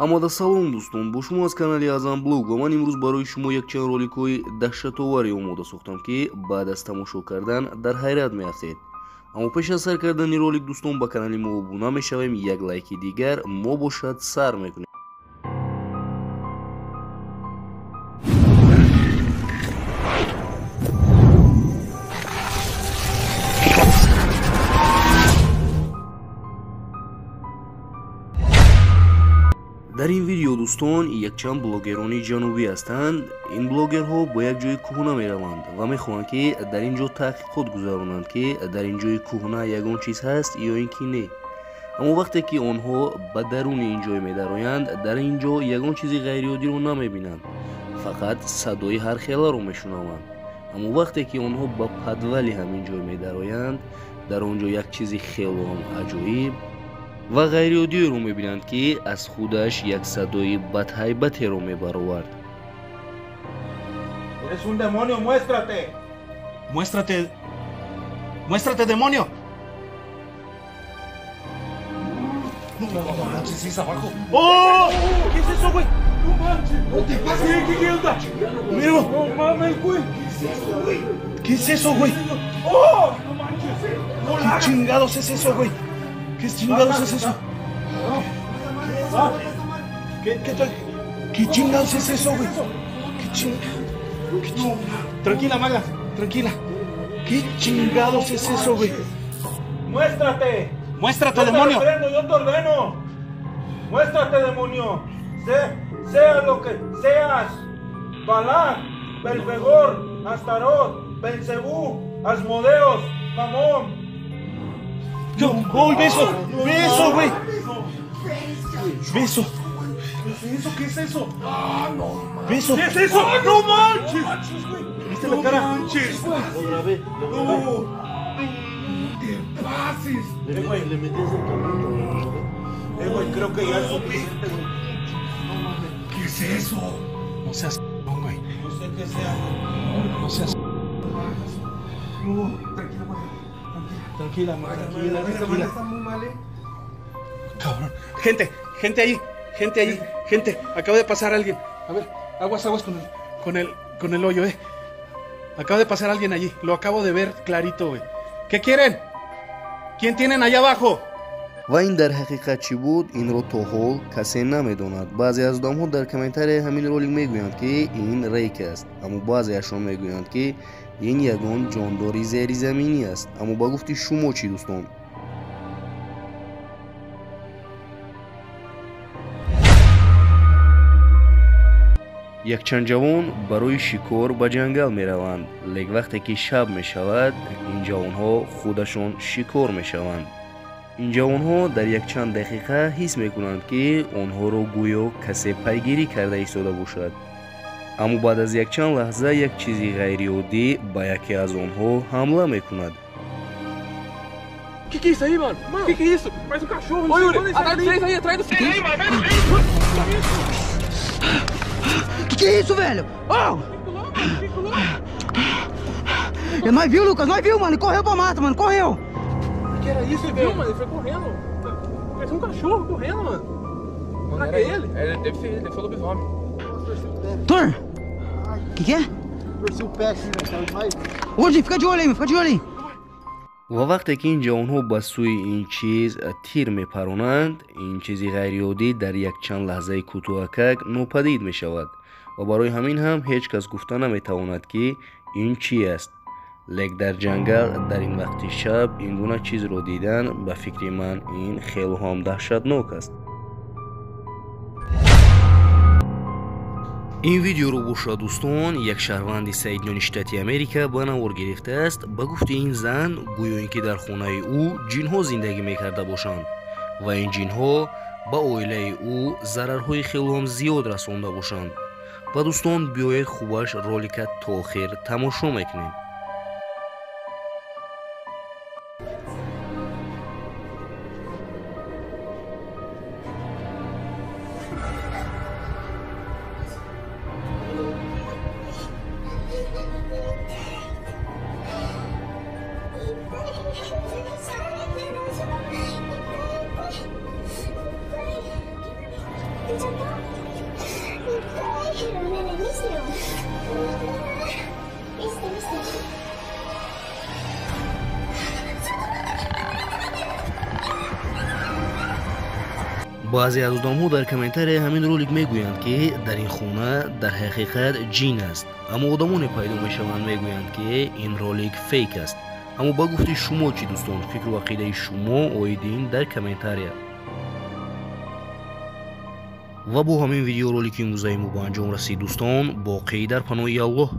Ҳамада салом дӯстон, бо шумо аз канали Азам Блог ва ман имрӯз барои шумо якчанд роликҳои даҳшатоваре омода сохтам, ки баъд аз тамошо кардан дар ҳайрат меафтед. Аммо пеш аз сар кардани ролик дӯстон, ба канали мо обуна мешавем, як лайки дигар мо бошад сар мекунем. Дар ин видео дӯстон якчанд блогерони ҷанубӣ ҳастанд. Ин блогерҳо ба як ҷои кӯҳна мераванд ва мехоҳанд, ки дар ин ҷо таҳқиқот гузаронанд, ки дар ин ҷои кӯҳна ягон чиз ҳаст ё ин ки не. Аммо вақте ки онҳо ба даруни ин ҷой медароянд, дар ин ҷо ягон чизи ғайриоддиро намебинанд, фақат садои ҳархеларо мешунаванд. Аммо вақте ки онҳо ба падвали ҳамин ҷой медароянд, дар он ҷо як чизи хело ҳам аҷоиб ва ғайриоддиеро мебинанд, ки аз худаш як садои бадҳайбатеро мебаровард. Eres un demonio, muéstrate. Muéstrate. Muéstrate, demonio. No, no manches, es abajo. ¡Oh! ¿Qué es eso, güey? No manches. No te pases. ¿Qué onda? Mira. No mames, güey. ¿Qué es eso, güey? ¿Qué es eso, güey? ¡Oh! No manches. ¿Qué chingados es eso, güey? ¿Qué chingados es eso? ¿Qué chingados es eso, güey? ¿Qué chingados? Tranquila, Maga, tranquila. ¿Qué chingados es eso, güey? ¡Muéstrate! ¡Muéstrate, demonio! Yo te ordeno, yo te ordeno. ¡Muéstrate, demonio! Sea lo que seas. Balak, Belfegor, Astarot, Belcebú, Asmodeos, Mamón. ¡Oh, beso! ¡Beso, güey! ¡Beso! ¿Qué es eso? ¿Qué es eso? ¡Ah, no! ¡Beso! ¿Qué es eso? ¡No manches! ¿Viste la cara? ¡No manches! Lo grabé, lo grabé. ¡No te pases! Le metías el cabrito. Güey, creo que ya es suficiente, güey. No mames. ¿Qué es eso? No seas güey. No sé qué sea. No seas. No, tranquilo, güey. Tranquila, tranquila, tranquila. Está muy mal, ¿eh? Cabrón. Gente, gente ahí, gente ahí, gente. Acaba de pasar alguien. A ver, aguas, aguas con el hoyo, eh. Acaba de pasar alguien allí. Lo acabo de ver clarito, güey. ¿Qué quieren? ¿Quién tienen allá abajo? Ва ин дар ҳақиқат чӣ буд, инро то ҳол касе намедонад. Баъзе аз одамҳо дар комментарияи ҳамин ролик мегӯянд, ки ин рейк аст, аммо баъзеашон мегӯянд, ки ин ягон ҷондори зеризаминӣ аст. Аммо ба гуфти шумо чӣ, дӯстон? Якчанд ҷавон барои шикор ба ҷангал мераванд, лек вақте ки шаб мешавад, ин ҷавонҳо худашон шикор мешаванд. Ин ҷавонҳо дар якчанд дақиқа ҳис мекунанд, ки онҳоро гӯё касе пайгирӣ карда истода бошад. Аммо баъд аз якчанд лаҳза як чизи ғайриоддӣ ба яке аз онҳо ҳамла мекунад. Que que é isso aí, mano? Que que é isso? Parece um cachorro. Ô, Yuri, atrás de vocês aí, atrás de vocês aí, mano. Que é isso, velho? Oh! Nós viu, Lucas, nós viu, mano. Ele correu pra mata, mano, correu. Que era isso, ele viu, mano? Ele foi correndo. Parece um cachorro correndo, mano. Será que é ele? É, deve ser ele, deve ser o lobisomem. Tor! Que é? Torci o pé aqui, velho. Tava demais. Ô, fica de olho aí, fica de olho aí. Ва вақте ки ин ҷавонҳо ба сӯи ин чиз тир мепаронанд, ин чизи ғайриоддӣ дар якчанд лаҳзаи кӯтоҳакак нопадид мешавад ва барои ҳамин ҳам ҳеҷ кас гуфта наметавонад, ки ин чӣ аст. Лек дар ҷангал дар ин вақти шаб ин гуна чизро дидан ба фикри ман ин хело ҳам даҳшатнок аст. Ин видеоро бошад дӯстон, як шаҳрванди Соединёни Штати Америка ба навор гирифтааст. Ба гуфти ин зан, гӯё ин ки дар хонаи ӯ ҷинҳо зиндагӣ мекарда бошанд ва ин ҷинҳо ба оилаи ӯ зарарҳои хело ҳам зиёд расонда бошанд. Ва дӯстон, биёед хубаш ролика то охир тамошо мекунем. ちょっと痛い。ねえねえ、見せてよ。見せて見せて。 Баъзе аз одамҳо дар комментария ҳамин ролик мегӯянд, ки дар ин хона дар ҳақиқат ҷин аст, аммо одамоне пайдо мешаванд, мегӯянд, ки ин ролик фейк аст. Аммо ба гуфти шумо чӣ, дӯстон? Фикру ақидаи шумо оиди ин дар комментария. Ва бо ҳамин видеоролики имрӯзаи мо ба анҷом расид, дӯстон. Боқӣ дар паноҳи Аллоҳ.